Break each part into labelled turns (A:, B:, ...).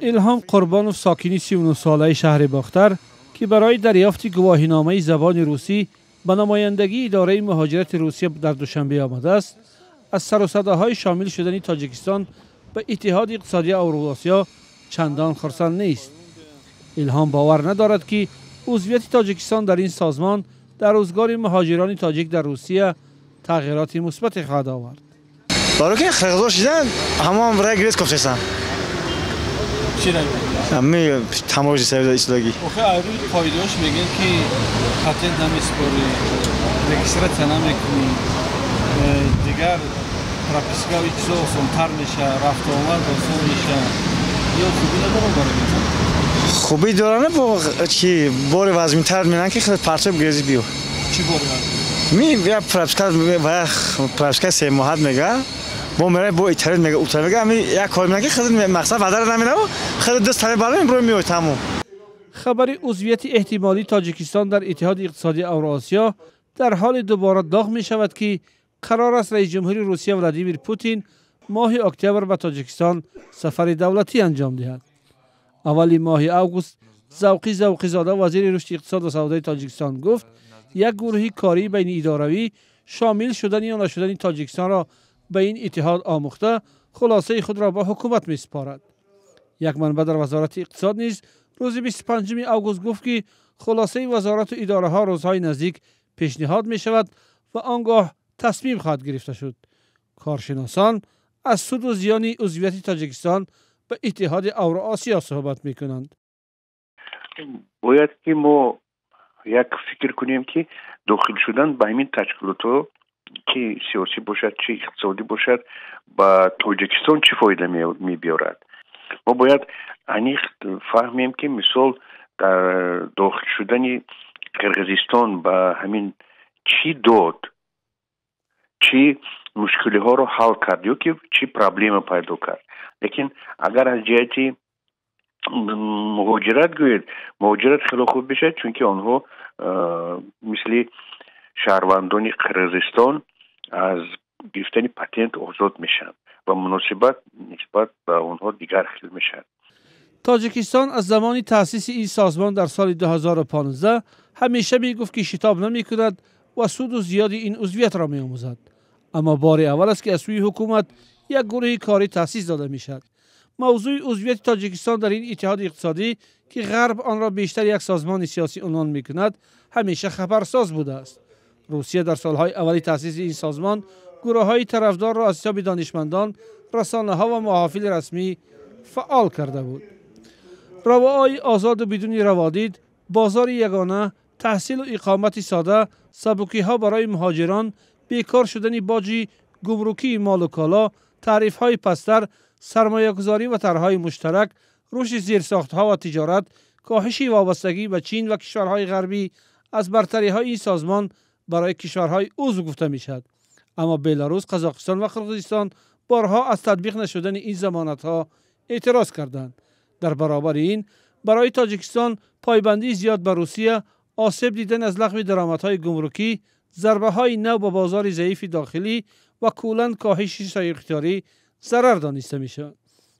A: Илҳом Қурбонов, сокини 39-солаи шаҳри Бохтар, ки барои дарёфти гувоҳиномаи забони русӣ ба намояндагии идораи муҳоҷирати Русия дар Душанбе омадааст, аз сару садоҳои шомил шудани Тоҷикистон ба Иттиҳоди иқтисодии Авруосиё чандон хурсанд нест. Илҳом бовар надорад, ки узвияти Тоҷикистон дар ин созмон дар рӯзгори муҳоҷирони тоҷик дар Русия тағйироти мусбате хоҳад овард.
B: Барои ки қирғизо шидан, ҳамон рай гирифт кофтесан.
A: Чӣ рай?
B: Ми таможни союза ислоги.
A: Охе, айрӯи қоидаҳош мегӯянд, ки патент намесупорӣ, регистрация намекунӣ, дигар прописка ва чизо осонтар мешавад, рафту омад осон мешавад. Ё хубӣ надорад барои инсон?
B: Хубӣ дорана, бо чи бори вазминтар менан, ки худ парча гирези биё.
A: Чӣ бори вазмин?
B: Ми я прописка ва прописка 3 моҳат мега, бо мерай, бо италият мега, ута мега, ами як кор мена, ки худ мақсад вадара наминаву худ даст тари балем рӯй меой, тамом.
A: Хабари узвияти эҳтимолии Тоҷикистон дар Иттиҳоди иқтисодии Авроосиё дар ҳоли дубора доғ мешавад, ки қарор аст раиси ҷумҳури Русия Владимир Путин моҳи октябр ба Тоҷикистон сафари давлатӣ анҷом диҳад. Аввали моҳи август Завқӣ Завқизода, вазири рушди иқтисод ва савдои Тоҷикистон, гуфт, як гурӯҳи кории байниидоравӣ шомил шудани ё нашудани Тоҷикистонро ба ин иттиҳод омӯхта, хулосаи худро ба ҳукумат месупорад. Як манбаъ дар Вазорати иқтисод низ рӯзи 25 август гуфт, ки хулосаи вазорату идораҳо рӯзҳои наздик пешниҳод мешавад ва он гоҳ тасмим хоҳад гирифта шуд. Коршиносон аз суду зиёни узвияти Тоҷикистон ба Иттиҳоди Авроосиё суҳбат мекунанд.
C: Бояд ки мо як фикр кунем, ки дохил шудан ба ҳамин ташкилотҳо, ки сиёсӣ бошад, чи иқтисодӣ бошад, ба Тоҷикистон чӣ фоида мебиёрад. Мо бояд аниқ фаҳмем, ки мисол дар дохил шудани Қирғизистон ба ҳамин чӣ дод, чӣ мушкилиҳоро ҳал кард ё ки чӣ проблема пайдо кард. Лекин агар аз ҷиҳати муҳоҷират гӯед, муҳоҷират хеле хуб мешавад, чунки онҳо мисли шаҳрвандони Қирғизистон аз гирифтани патент озод мешаванд ва муносибат нисбат ба онҳо дигар хел мешавад.
A: Тоҷикистон аз замони таъсиси ин созмон дар соли 2015 ҳамеша мегуфт, ки шитоб намекунад ва суду зиёни ин узвиятро меомӯзад. Аммо бори аввал аст, ки аз сӯи ҳукумат як гурӯҳи корӣ таъсис дода мешавад. Мавзӯи узвияти Тоҷикистон дар ин иттиҳоди иқтисодӣ, ки Ғарб онро бештар як созмони сиёсӣ унвон мекунад, ҳамеша хабарсоз будааст. Русия дар солҳои аввали таъсиси ин созмон гурӯҳҳои тарафдорро аз ҳисоби донишмандон, расонаҳо ва маҳофили расмӣ фаъол карда буд. Равоаи озоду бидуни раводид, бозори ягона, таҳсилу иқомати сода, сабукиҳо барои муҳоҷирон, бекор шудани боҷи гумрукии молу коло, тарифҳои пасттар, сармоягузорӣ ва тарҳҳои муштарак, рушди зерсохтҳо ва тиҷорат, коҳиши вобастагӣ ба Чин ва кишварҳои ғарбӣ аз бартариҳои ин созмон барои кишварҳои узв гуфта мешавад. Аммо Беларус, Қазоқистон ва Қирғизистон борҳо аз татбиқ нашудани ин замонатҳо эътироз карданд. Дар баробари ин, барои Тоҷикистон пойбандии зиёд ба Русия, осеб дидан аз лағви даромадҳои гумрукӣ, зарбаҳои нав ба бозори заифи дохилӣ ва куллан коҳиши соҳибихтиёрӣ зарар дониста мешавад.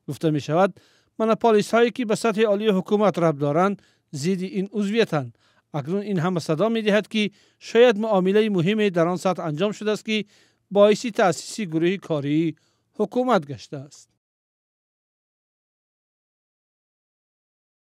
A: Гуфта мешавад, монополистҳое, ки ба сатҳи олии ҳукумат рабт доранд, зидди ин узвиятанд. Акнун ин ҳама садо медиҳад, ки шояд муомилаи муҳиме дар он сатҳ анҷом шудааст, ки боиси таъсиси гурӯҳи кории ҳукумат гаштааст.